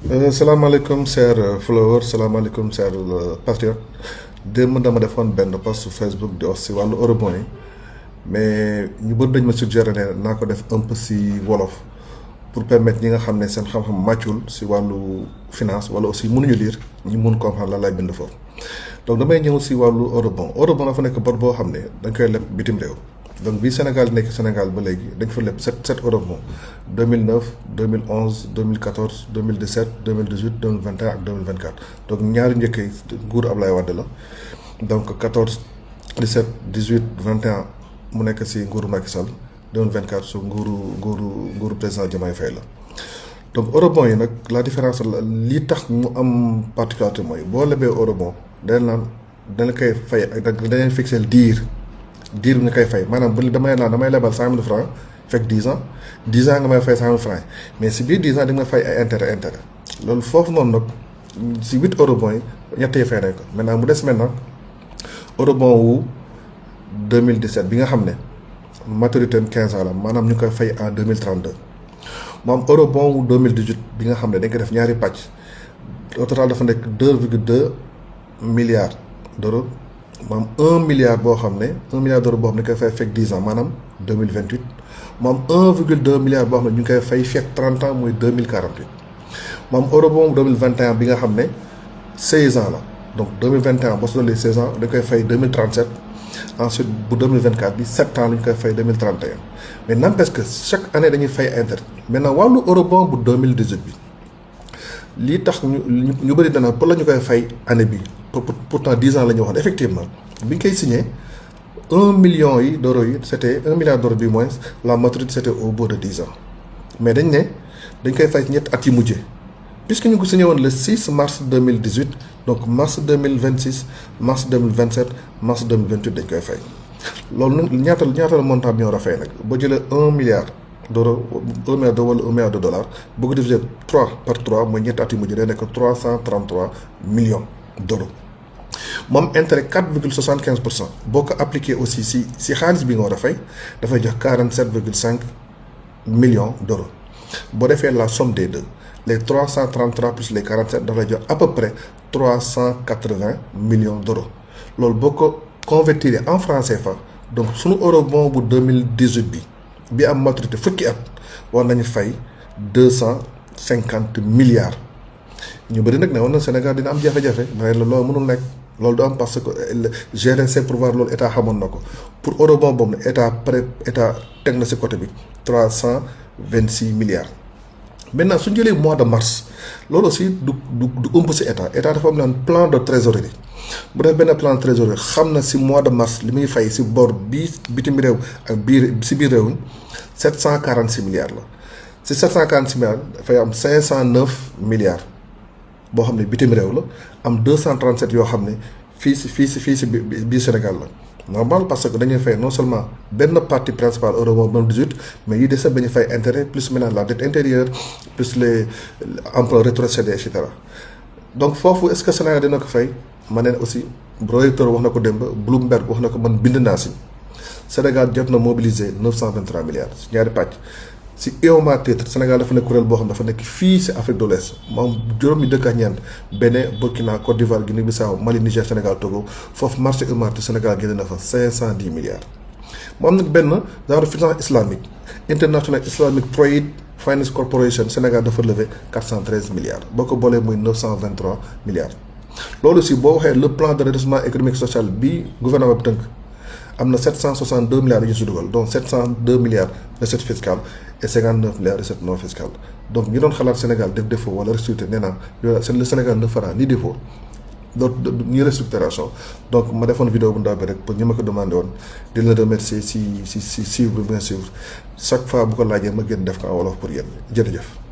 salaamaaleykum cher follower salaamaaleykum cher patriote démb dama defoon benn post sur Facebook di wax si wàllu eurobond yi mais ñu bëri dañ ma suggéré ne naa ko def un peu si wolof pour permettre ñi nga xam ne seen xam-xam màccul si wàllu finance wala aussi mënuñu lire ñu mun comprendre lan lay bind foofu. donc damay ñëw si wàllu eurobond dafa nekk bor boo xam ne dañ koy leb bitim réew. donc bi Sénégal nekk Sénégal ba léegi dañ fa leb 7 eurobond 2009 2011 2014 2017 2018 2021 ak 2024 donc ñaari njëkk yi nguuru Ablaye Wade la donc 14 17 18 21 mu nekk si nguuru Macky Sall 2024 su nguuru président Diomaye Faye la. donc eurobond yi nag la différence la li tax mu am particularité mooy boo lebee eurobond dana koy fay ak dañuy fixé diir bi nga koy fay maanaam bu damay lebal 100 000 francs fekk 10 ans nga may fay 100 000 francs mais si biir 10 ans di nga fay ay intérêt loolu foofu noonu nag si 8 eurobond yi ñett yi fay nañ ko maintenant mu des eurobond wu 2017 bi nga xam ne maturité am 15 ans la maanaam ñu koy fay en 2032 mu am eurobond wu 2018 bi nga xam ne dañ ko def ñaari pàcc au total dafa nekk 2,2 milliards d'euros maanaam 1 milliard boo xam ne 1 milliard d'euros boo xam ne ñu koy fay fekk 10 ans maanaam 2028 mu am 1,2 milliard boo xam ne ñu ngi koy fay fekk 30 ans muy 2048 mu am eurobond 2021 bi nga xam ne 16 ans la donc 2021 boo si doon 16 ans dañ koy fay 2037 ensuite bu 2024 bi 7 ans la ñu koy fay 2031 mais n'empêche que chaque année dañuy fay intérêt maintenant wàllu eurobond bu 2018 bi lii tax ñu bëri dana pour la ñu koy fay année bi pourtant 10 ans la ñu waxoon effectivement bi ñu koy signé 1 million d'euros yi c'était 1 milliard d'euros du moins la maturité c'était au bout de 10 ans mais dañ koy fay ci ñetti at yi mujjee puisque ñu ko signé woon le 6 mars 2018 donc mars 2026 mars 2027 mars 2028 dañ koy fay loolu nag ñaata la montant bi ñu war a fay nag boo jëlee 1 milliard d'euros 1 milliard d'euros wala 1 milliard de dollars boo ko divisé 3 par 3 mooy ñetti at yi mujjee day nekk 333 millions d'euros moom intérêt 4,75% boo ko appliqué aussi si xaalis bi nga war a fay dafay jox 47,5 millions d'euros boo defee la somme des deux les 333 plus les 47 dafay jox à peu près 380 millions d'euros loolu boo ko convertir en franc CFA donc sunu eurobond bu 2018 bi am maturité fukki at war nañu fay 250 milliards ñu bëri nag ne woon na Sénégal dina am jafe-jafe mais loolu mënul nekk loolu du am parce que gérer ses pouvoirs loolu état xamoon na ko pour eurobond boobu ne état teg na si côté bi 326 milliards. maintenant su ñu jëlee mois de mars loolu aussi du ëmb si état dafa am naan plan de trésorerie bu def benn plan de trésorerie xam na si mois de mars li muy fay si bor bii bitim réew ak biir réew mi 746 milliards la si 746 milliards dafay am 509 milliards boo xam ne bitim réew la am 237 yoo xam ne fii si biir Sénégal la normal parce que dañuy fay non seulement benn partie principale eurobond 2018 mais yi des sax dañuy fay intérêt plus maintenant la dette intérieure plus les emprunts rétrocédés et cetera donc foofu est-ce que Sénégal dina ko fay ma ne aussi Reuters wax na ko démb Bloomberg wax na ko man bind naa si Sénégal jot na mobiliser 923 milliards si ñaari pàcc si UEMOA titre Sénégal dafa nekk kuréel boo xam dafa nekk fii si Afrique de l'Ouest moom juróomi dëkk ak ñeent Bénin Burkina Côte d'Ivoire Guinée-Bissau Mali Niger Sénégal Togo foofu marché UEMOA titre Sénégal génne na fa 510 milliards. mu am nag benn genre finance islamique International Islamic Trade Finance Corporation Sénégal dafa levé 413 milliards boo ko boolee muy 923 milliards. loolu aussi boo waxee le plan de redressement économique social bi gouvernement bi tënk am na 762 milliards yu ñu si dugal donc 702 milliards recettes fiscales et 59 milliards recettes non fiscales donc ñi doon xalaat Sénégal def défaut wala restructuré nee naa le Sénégal ne fera ni défaut ni restructuration donc ma defoon vidéo bu ndaw bi rek pour ñu ma ko demandé woon di la remercier si suivre bien suivre chaque fois bu ko laajee ma gën def ko en wolof pour yéen jërëjëf.